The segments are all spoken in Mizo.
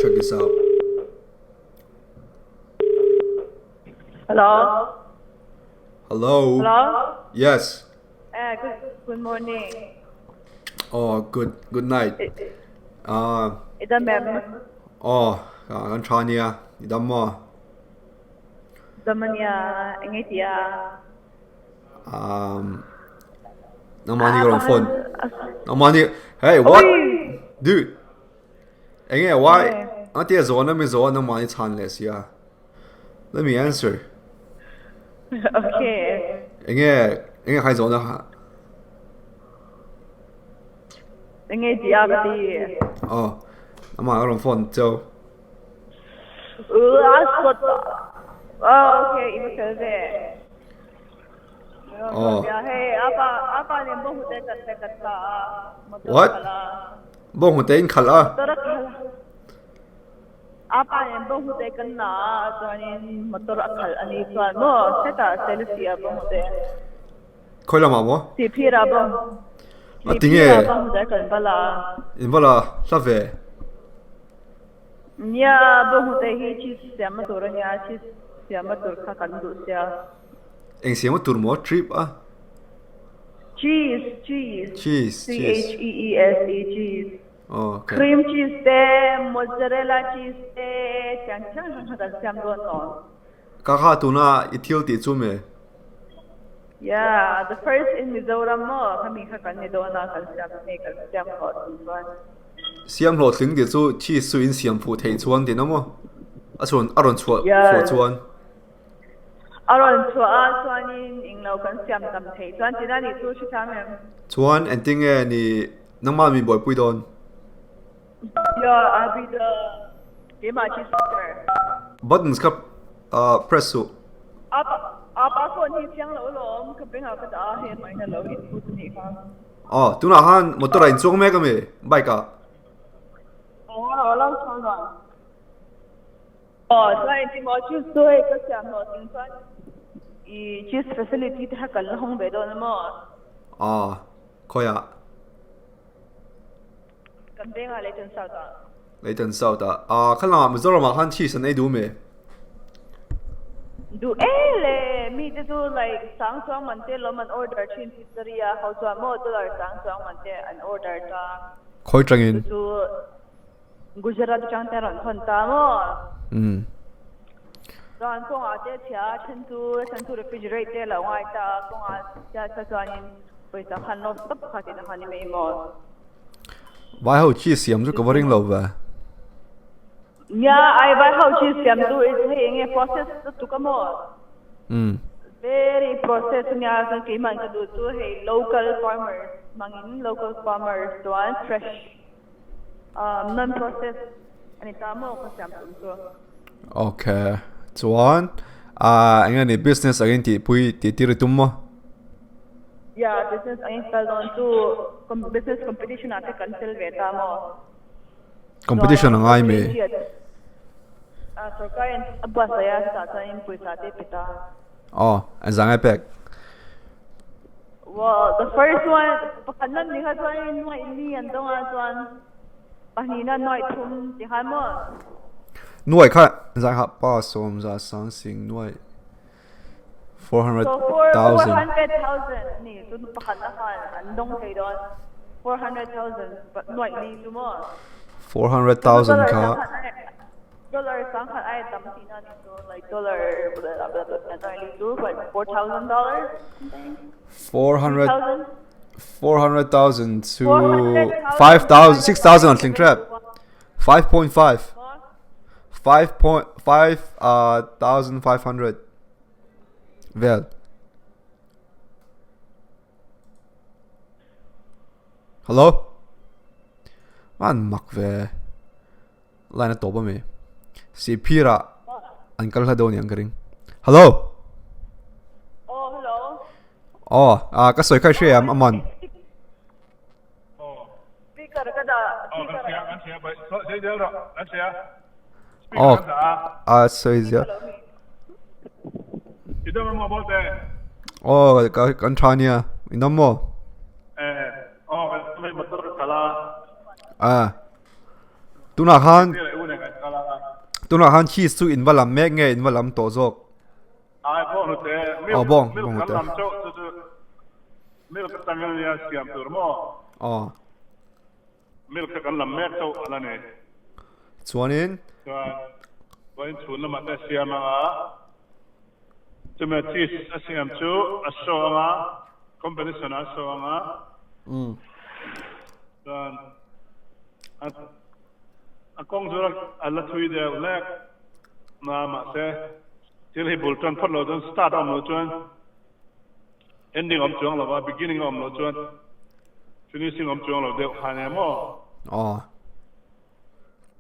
Check this out. Hello. Hello. Hello. Yes. Eh, good good morning. Oh, good good night. Uh, Ida mem. Oh, kan tha nia. Idam mo. Damania engai tia. Um, nangmah nih ka rawn phone. Nangmah nih, hey, what? Dude. Enge, why? Ati a zawn a mi zawn nangmah nih chan leh sia. Let me answer. Okay. Enge, enge khai zawn a ha. Enge ti a ka ti. Oh, nangmah ka rawn phone cheu. Oh, okay, i va fel ve. Oh. What? Bawng hute in khalh a? Apa nen bawng hute kan la a chuanin motor a khalh a ni chuan maw hetah Selesih ah bawng hute. Khawi lamah maw? Sihphir ah bawng. A tinge? Sihphir ah bawng hute kan va la a. In va la hla ve. Nia, bawnghnute hi cheese siamna tur a nia, cheese siamna tur kha kan duh sia. Eng siamna tur maw? Trip a? Cheese, cheese. Cheese, cheese. C-H-E-E-S-E, cheese. Oh, okay. Cream cheese te, mozzarella cheese te, tiang hrang hrang kha kan siam dawn lawm. Ka kha tuna i thil tih chu me? Yeah, the first in Mizoram maw, khami kha kan ni dawn a, kan siam hei kan siam hlawh tling chuan. Siam hlawh tling tih chu cheese chu in siam fuh theih chuan tihna maw? A chhuan a rawn chhuah fuh chuan. A rawn chhuah a chuanin englo kan siam tam theih chuan tihna nih chu hre thiam em? Chuan engtinge ni nangmah mi buaipui dawn? Yeah, I'll be the keimah cheese maker. Buttons kha press suh. Apa phone hi chiang lo lawm ka bengah ka dah a hei hmai na lo input a nih kha. Aw tunah khan motor ah inchuang mek ami bike ah. Aw a lo chuang dan. Aw chuan engtin maw cheese chu hei ka siam hlawh tling chuan i cheese facility te kha kan la hawng ve dawn a maw. Aw khawiah. Kan vengah Leighton South ah. Leighton South ah. Ah kha lamah Mizoram ah khan cheese an ei duh mi? Duh e le, mi te chu like sang chuang man te lawm an order thin pizzeria ho chuan maw dollar sang chuang man te an order ta. Khawi tangin? Chu chu Gujarat atang te rawn hawn ta maw? Umm. Chuan kawngah te chhia a then chu then chu refrigerate te lo ngai ta a kawngah chhia kha chuanin pawisa khan loss tawp kha tihna kha ni mai maw? Vai ho cheese siam chu ka va ring lo ve. Nia, ai vai ho cheese siam chu hei eng nge process lutuk a maw? Umm. Very process a nia chuan keimah ka duh chu hei local farmers hmangin local farmers chuan fresh um non process a ni ta maw ka siam tum chu. Okay, chuan ah eng nge ni business angin tihpui tihtir i tum maw? Yeah, business angin kal dawn chu business competition ah te kan tel ve ta maw? Competition a ngai mi? Ah, sorkar in a buatsaih a chutah chuan in pawisa te pe ta. Aw, an zah ngai pek. Well, the first one pakhat nan ni kha chuan in nuaih ni an dawng a chuan pahnihna nuaih thum ti khan maw? Nuaih kha zah kha pa sawm za sang sing nuaih 400,000. So 400,000 ni chu pakhat na khan an dawng thei dawn 400,000 nuaih ni chu maw? 400,000 kha. Dollar sangkhat ai tam tihna ni chu like dollar nuaih li chu like 4,000 dollars something. 400 400,000 to 5,000 6,000 an tling tep. 5.5 5.5 uh, 1,500 vel. Hello? Man mak ve. Line a tawp ami. Sihphir ah an kal hla deuh aniang ka ring. Hello? Oh, hello. Oh, ah ka sawi kha i hria em aman. Speaker ka dah. Oh, kan hria, kan hria. Bai, so, sei zel rawh. Kan hria. Speaker oh, kan dah a. Ah, sawi zia. I dam emaw bawlte? Oh, ka kan tha nia. I dam maw? Eh, oh, kan motor ka kal a. Ah. Tunah khan. Tunah khan cheese chu in va lam mek nge in va lam tawh zawk? Ai bawng hnute milk Aw bawng milk bawng kan hnute. lam chauh chu chu milk atangin ania siam tur maw? Aw. Milk kha kan lam mek chauh a la ni. Chuanin. Chuan vawiin chhun lamah te a siam ang a, chumi a cheese a siam chu a show ang a, competition ah a show ang a. Chuan a a kawng chu a la thui deuh hlek na mahse thil hi bul tan phawt lo chuan start a awm loh chuan Ending awm chuang lo a, beginning a awm loh chuan finishing awm chuang lo deuh kha nia maw? Aw.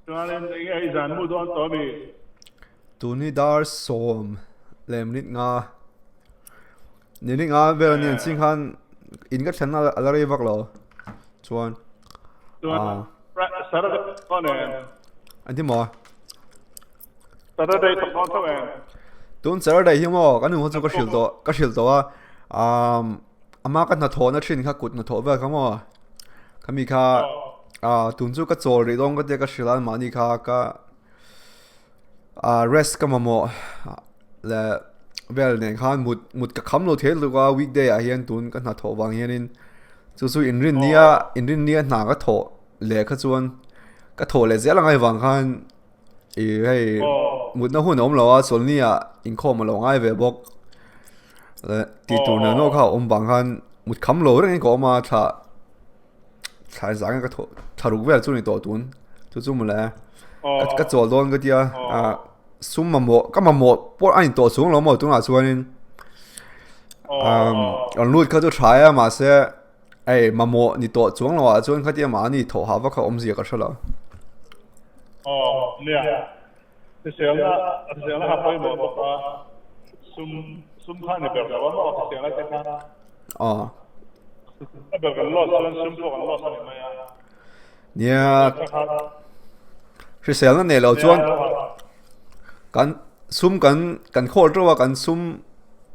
Chuanin eng nge i zan mu dawn tawh mi? Tuni dar 10 leh minute nga minute nga vel a ni an ching khan in ka thlenna a la rei vak lo chuan Chuan Saturday dawn em? An ti maw? Saturday thawk dawn tho em? Tun Saturday hi maw kan nu chu ka hrilh tawh ka hrilh tawh a um ama ka hnathawhna thin kha kut hnathawh vel kha maw khami kha ah tun chu ka chawl rih dawn ka tia ka hrilh a mahni kha ka ah rest ka mamawh leh vel nen khan mut mut ka kham lo thei lutuk a weekday ah hian tun ka hnathawh vang hianin chu chu inrinnia inrinnia hna ka thawh leh kha chuan ka thawh leh zel angai vang khan Ih hei mutna hun a awm lo a chawlhni ah inkhawm a lo ngai ve bawk leh tih tur nen nawk kha a awm vang khan mut kham lo rengin ka awm a thla thla zang ka thawh thla ruk vel chu a ni tawh tun chu chu mawle ka chawl dawn ka tia ah sum mamawh ka mamawh pawh a ni tawh chung lo maw tunah chuanin an lut kha chu tha e mahse Hei mamawh ni tawh chuang lo ah chuan khatia mahni thawh hah vak kha awmzia ka hre lo. Aw nia, hriselna hriselna kha pawimawh bawk a, sum sum kha ni ber lo a maw hriselna te kha. Aw. A ber kan loss chuan sum pawh kan loss a ni mai a. Nia, hriselna nei lo chuan kan sum kan kan khawl teuh a kan sum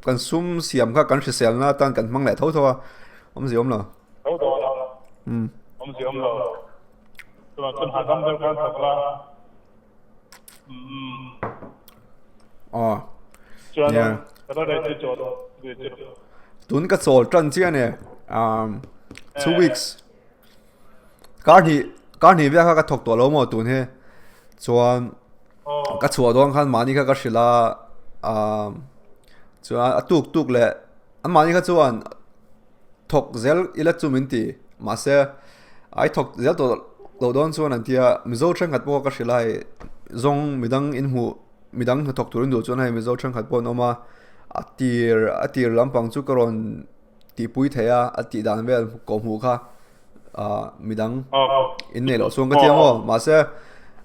kan sum siam kha kan hriselna atan kan hmang leh tho tho a. Awmzia awm lo. Tho dawn a. Awmzia awm lo. Chuan chuan hahdam deuh khan thawk la. Aw. Chuan Saturday chu chawl ve chu. Tun ka chawl tan chiah ni. Um 2 weeks. Kar hnih kar hnih vel kha ka thawk tawh lo maw tun hi. Chuan ka chhuah dawn khan mahni kha ka hrilh a um chuan a tuk tuk leh an mahni kha chuan thawk zel ila chu min ti mahse ai thawk zel tawh loh dawn chuan an tia Mizo thenkhat pawh ka hrilh a hei zawng midang inhmuh midang hnathawk turin duh chuan hei Mizo thenkhat pawh an awm a a tir a tir lampang chu ka rawn tihpui thei a a tih dan vel kawhhmuh kha ah midang in neih loh chuan ka tia maw mahse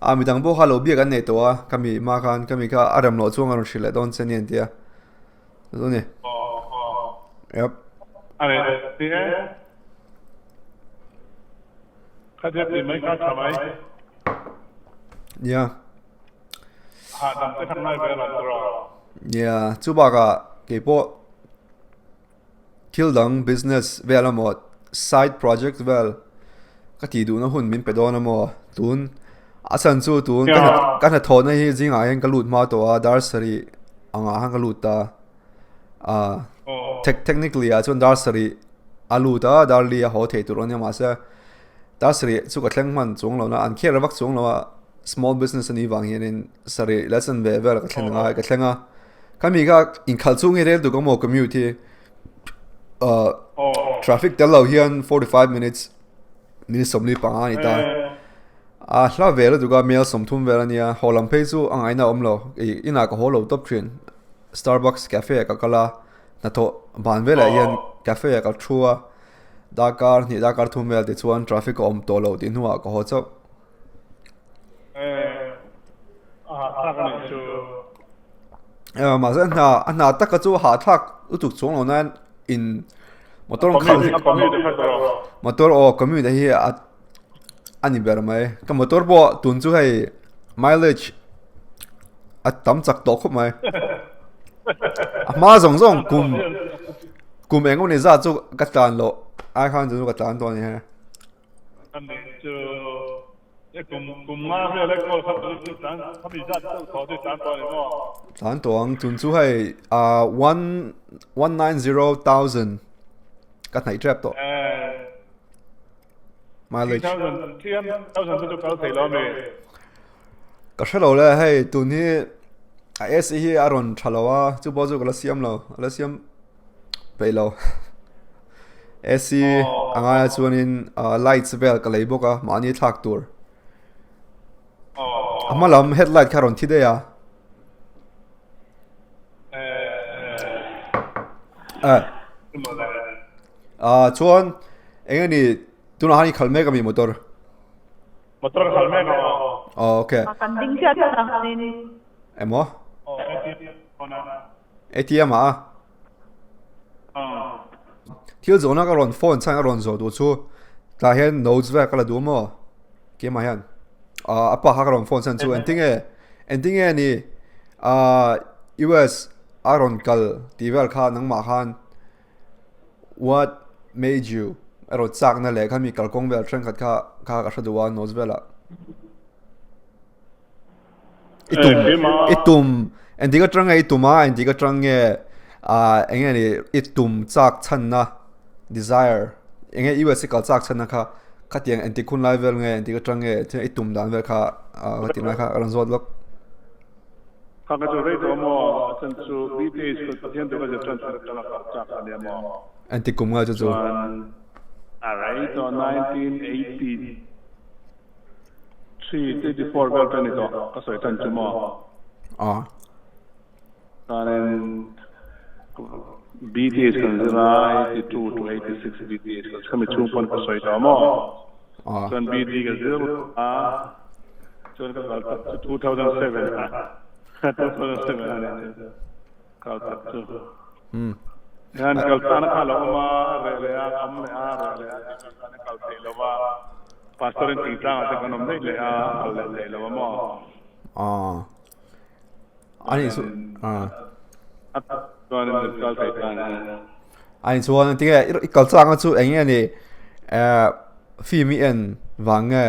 ah midang pawh kha lo biak an nei tawh a khami hma khan khami kha a rem loh chuan a rawn hrilh leh dawn che nia an tia. Zo ni. Yep. Ani ti e. Kha ti ti mai kha tha mai. Yeah. Ha dam te khan ngai ve lo tro. Yeah, chu baka ke pawh thil dang business vel emaw side project vel ka tih duhna hun min pe dawn emaw tun a chhan chu tun ka ka hnathawhna hi zingah hian ka lut hma tawh a dar sarih angah khan ka lut ta a technically ah chuan dar sarih a lut a dar li a haw thei tur ania mahse dar sarih chu ka thleng hman chuang lo na an kher vak chuang lo a small business anih vang hianin sarih lesson ve vel ka thlen angai ka thleng a khami kha inkhalh chhung hi rel tuk emaw commute hi ah traffic tel lo hian 45 minutes minute 45 a ni ta a hla vel lutuk a mel 30 vel ania haw lam phei chu a ngaihna a awm lo ih inah ka haw lo tawp thin Starbucks cafe ah ka kal a hnathawh ban velah hian cafe ah ka thu a darkar hnih darkar thum vel tichuan traffic a awm tawh lo tih hnuah ka haw chauh. Mahse a hna a hna taka chu hahthlak lutuk chuang lo nan in motor khalh hi motor aw commute hi a a ni ber mai ka motor pawh tun chu hei mileage a tam chak tawh khawp mai a hma zawng zawng kum kum eng emaw ni zat chu ka tlan loh ai khan chu ka tlan tawh a ni he. Ani chu. Tlan tawh ang tun chu hei 190,000 ka hnaih tep tawh. Mileage. Ka hre lo le hei tun hi a AC hi a rawn tha lo a chu pawh chu ka la siam lo a la siam peih lo AC a ngaia chuanin ah lights vel ka lei bawk a mahni thlak tur a hma lam headlight kha a rawn thi daih a. Ah chuan eng nge ni tunah khan i khalh mek a mi motor? Motor ka khalh mek a aw. Aw okay. Kan ding chiah chiah ang khanin. Emaw? Aw ATM pawn a. ATM ah a? Aw. Thil zawhna ka rawn phone chhan ka rawn zawh duh chu tah hian notes vel ka la duh maw? Keimah hian ah a pa kha ka rawn phone chhan chu engtinge engtinge ni ah US a rawn kal tih vel kha nangmah khan What made you erawh chakna leh khami kalkawng vel thenkhat kha kha ka hre duh a notes velah. I tum i tum engtik atang nge i tum a engtik atang nge ah eng nge ni i tum chak chhanna desire eng nge US i kal chak chhanna kha khatiang engtik hun lai vel nge engtik atang nge i tum dan vel kha ah ka tih lai kha ka rawn zawt lawk. Kha ka chu rei tawh maw? A chan chu BTH kut Pathian tu ka zir tan tir atanga kal chak a nia maw? Engti kum nga chu chu? Chuan a rei tawh 1983, 84 vel ta ni tawh ka sawi tan chu maw? Aw. Chuanin BTH kan zir a, 82 to 86 BTH kan khami chhung pawn ka sawi tawh maw? Aw. Chuan BD ka zir a. Chuan ka kal tak chu 2007 ah 2007 a ni chu kal tak chu. Hian kal tana kha lo awm a, reh leh a, awm leh a, reh leh a tih chu khan a kal theih lo va. Pastor in thingtlang ah te kan awm daih leh a, kal leh theih lo a maw? Aw. Ani chu ah. Chuan in kal theih tan a. Ani chuan tinge i kal chang a chu eng nge ni eh film i en vang nge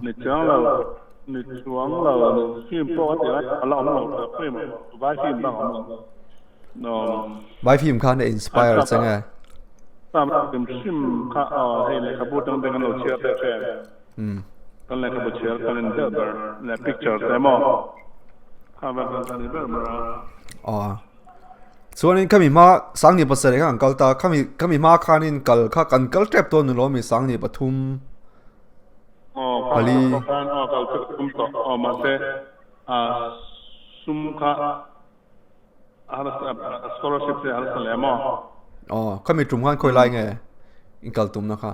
Ni chuang lo, ni chuang lo, film pawh a ti lai a la awm lo ta film, vai film bak a awm lo. No. Vai film khan a inspire che nge? Sam hrim hrim kha aw hei lehkhabu tang te kan lo chhiar teh thin. Kan lehkhabu chhiar kan en deuh ber leh picture te maw kha vel kan ni ber ber a. Aw. Chuanin khami hma Sangni pasarih kha kan kal ta, khami khami hma khanin kal kha kan kal tep dawn ni lawm mi Sangni pathum pali. Aw khan aw kal chu ka tum tawh aw mahse ah sum kha a scholarship te harsa leh maw? Aw khami tum khan khawi lai nge in kal tumna kha?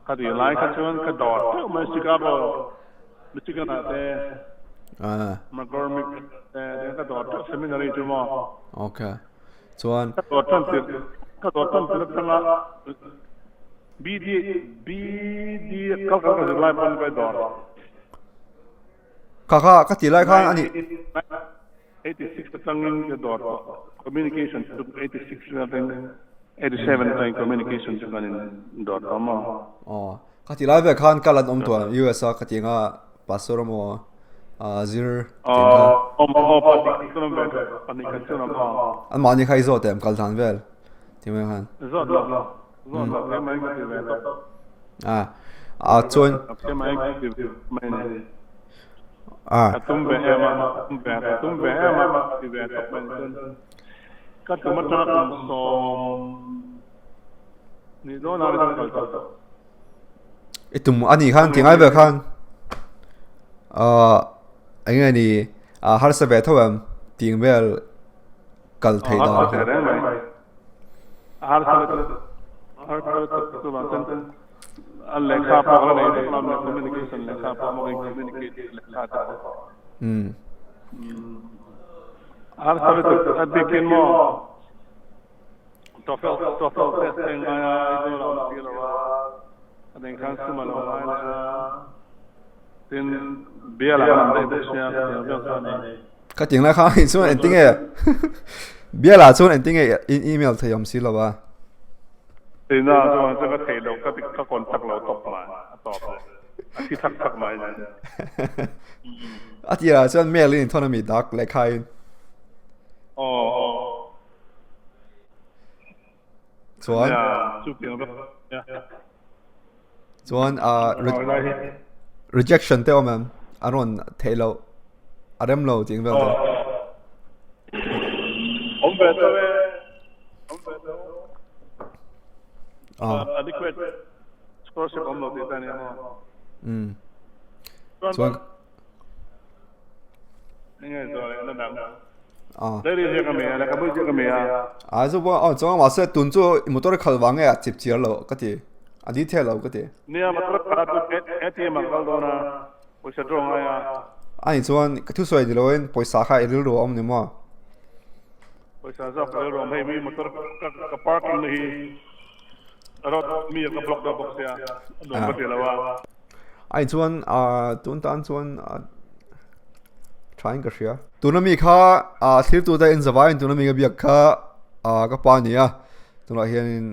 Ka tih lai kha chuan ka dawr teuh mai Chicago Michigan ah te McCormick te ka dawr teuh seminary chu maw. Ok chuan. Ka dawr tan tirh ka dawr tan tirh atanga BD BD kal kal ka zir lai pawn ka dawr. Kha kha ka tih lai khan ani. 86 atangin ka dawr tawh communication chu 86 atangin 87 atangin communication chu kan in dawr tawh maw. Aw ka ti lai ve khan kal an awm tawh ang US a ka ti anga pastor emaw zir tih kha. Aw aw pahnih khat chu an awm ve pahnih khat chu an awm aw. An mahni kha i zawt em kal dan vel ti mai khan. Zawt lo zawt lo hle mai ka ti ve tawp. A a chuan. Hle mai ka ti ve mai ni. Ka tum ve em a, ka tum ve, ka tum ve em a, ka ti ve tawp mai chuan ka tum atanga kum sawm nih dawn a rin kal tawh. I tum a nih khan ti ngai ve khan eng nge ni harsa ve tho em ting vel kal theih dan kha. Harsa harsa chuvang chuan a lehkha pawh ka nei vek lo communication lehkha pawh a communicate lehkha te pawh. Harsa lutuk a bikin maw TOEFL TOEFL test te ngai a Aizawl a awm si lo a a deng khan sum a lo ngai leh a tin bial ah an awm daih bawk sia tiang vel kha a ni. Ka tiang lai kha in chuan engtin nge bial ah chuan engtin nge in email thei awm si lo a. Tina chuan chu ka theih loh ka ka contact lo tawp mai a tawp leh. Thi thak thak mai ni. A tirah chuan mail in inthawn a mi dak lehkha in. Aw aw. Chuan. Nia chu piang rawh. Nia. Chuan a rejection te awm em? A rawn theih loh a rem lo tih ang vel te. Awm ve tho e. Awm ve tho. Adequate scholarship awm lo tih te a ni maw? Umm. Chuan Enge chuan na dang. Dairy ziak a mi a, lehkhabu ziak a mi a. A chu pawh aw chuan mahse tun chu motor khalh vang nge a chip chiar lo ka ti. A detail lo ka ti. Nia motor khalh a chu ATM ah kal dawn a, pawisa draw ngai a. Ani chuan ka thusawi ni loin pawisa kha i rilru a awm ni maw? Pawisa zawk ka rilru a awm hei mi motor ka parking na hi road mi a ka block deuh bawk sia a nuam ka ti lo a. Ai chuan tun tan chuan tha in ka hria. Tuna mi kha thlir te in zavaiin tuna mi ka biak kha ka pa a ni a, tunah hianin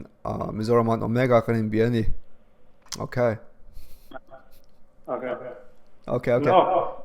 Mizoram ah an awm mek a kan inbia a ni. Okay. Okay. Okay, okay.